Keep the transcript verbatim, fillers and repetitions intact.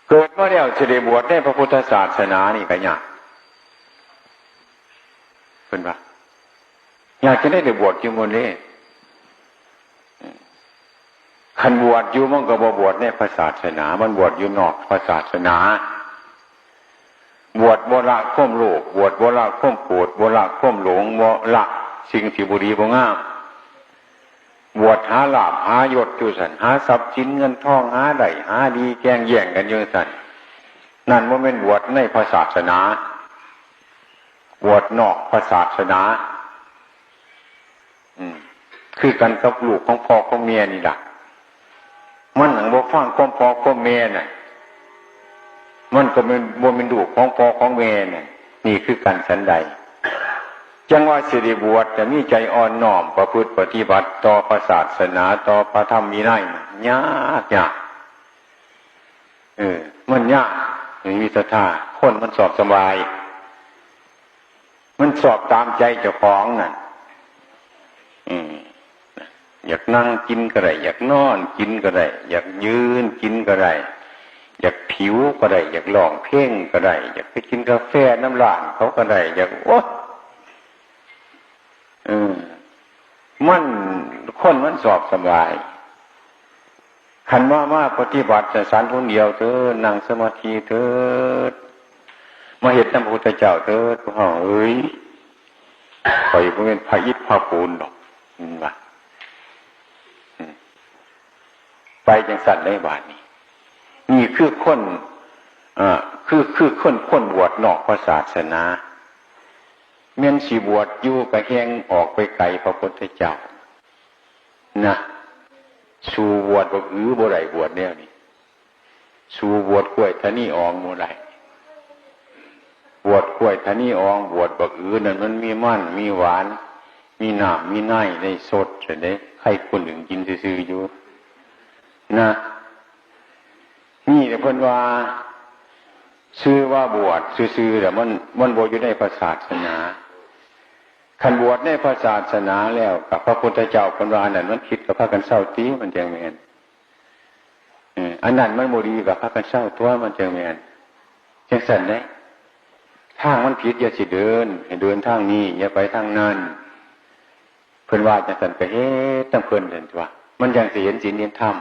เกิดมาแล้วสิได้บวชในพระพุทธศาสนานี่ก็ยาก เพิ่นว่า ยากจะได้ได้บวชอยู่หมดเลย คันบวชอยู่มันก็บ่บวชในพระศาสนา มันบวชอยู่นอกพระศาสนา บวชบ่ละความโลภ บวชบ่ละความโกรธ บ่ละความหลง บ่ละสิ่งที่บ่ดีบ่งาม บวชหาลาภหายศอยู่ซั่น หาทรัพย์สินเงินทอง หาได้หาดี แก่งแย่งกันอยู่ซั่น นั่นบ่แม่นบวชในพระศาสนา บวชนอกพระศาสนา อืม คือกันกับลูกของพ่อของแม่นี่ล่ะ มันหั้งบ่ฟังความพ่อความแม่น่ะ มันก็แม่น บ่แม่นลูกของพ่อของแม่น่ะ นี่คือกันฉันใด จั่งว่าสิได้บวช แต่มีใจอ่อนน้อมประพฤติปฏิบัติต่อพระศาสนา ต่อพระธรรมวินัย ยาก ยาก เออ มันยาก มันมีศรัทธา คนมันสอบสบาย มันสอบตามใจเจ้าของนั่น อืม อยากนั่งกินก็ได้ อยากนอนกินก็ได้ อยากยืนกินก็ได้ อยากผิวก็ได้ อยากร้องเพลงก็ได้ อยากไปกินกาแฟน้ำร้านเขาก็ได้ อยาก โอ๊ย เออ มัน คนมันสอบสบาย คันว่ามาปฏิบัติแต่ฉันคนเดียวเถิด นั่งสมาธิเถิด มาเฮ็ดนำพระพุทธเจ้าเถิด พวกเฮาเอ้ย ข้อยบ่แม่นพระอิฐพระปูนดอก เห็นบ่ อืม ไปจั่งซั่นเลยบาดนี้ นี่คือคน เอ่อ คือ คือคน คนบวชนอกพระศาสนา แม่นสิบวชอยู่ก็แฮ่งออกไปไกลพระพุทธเจ้า นะ สู้บวชบักอือบ่ได้ บวชแนวนี้ สู้บวชกล้วยทะนีอองบ่ได้ บวชกล้วยทะนีออง บวชบักอือนั่นมันมีมัน มีหวาน มีน้ำ มีใน ได้สด ซั่นเด้ ใครคนหนึ่งกินซื่อๆอยู่ นะ นี่แหละเพิ่นว่า ชื่อว่าบวชซื่อๆ แต่มัน มันบ่อยู่ในพระศาสนา คันบวชในพระศาสนาแล้ว กับพระพุทธเจ้าเพิ่นว่าอันนั้นมันผิด ก็พากันเซาติ มันจั่งแม่น เออ อันนั้นมันบ่ดี ก็พากันเซาตั๊ว มันจั่งแม่น จั่งซั่นเด้ ทางมันผิดอย่าสิเดิน ให้เดินทางนี้ อย่าไปทางนั้น เพิ่นว่าจั่งซั่นก็เฮ็ดตามเพิ่นซั่นตั๊ว มันจั่งสิเห็นศีลเห็นธรรม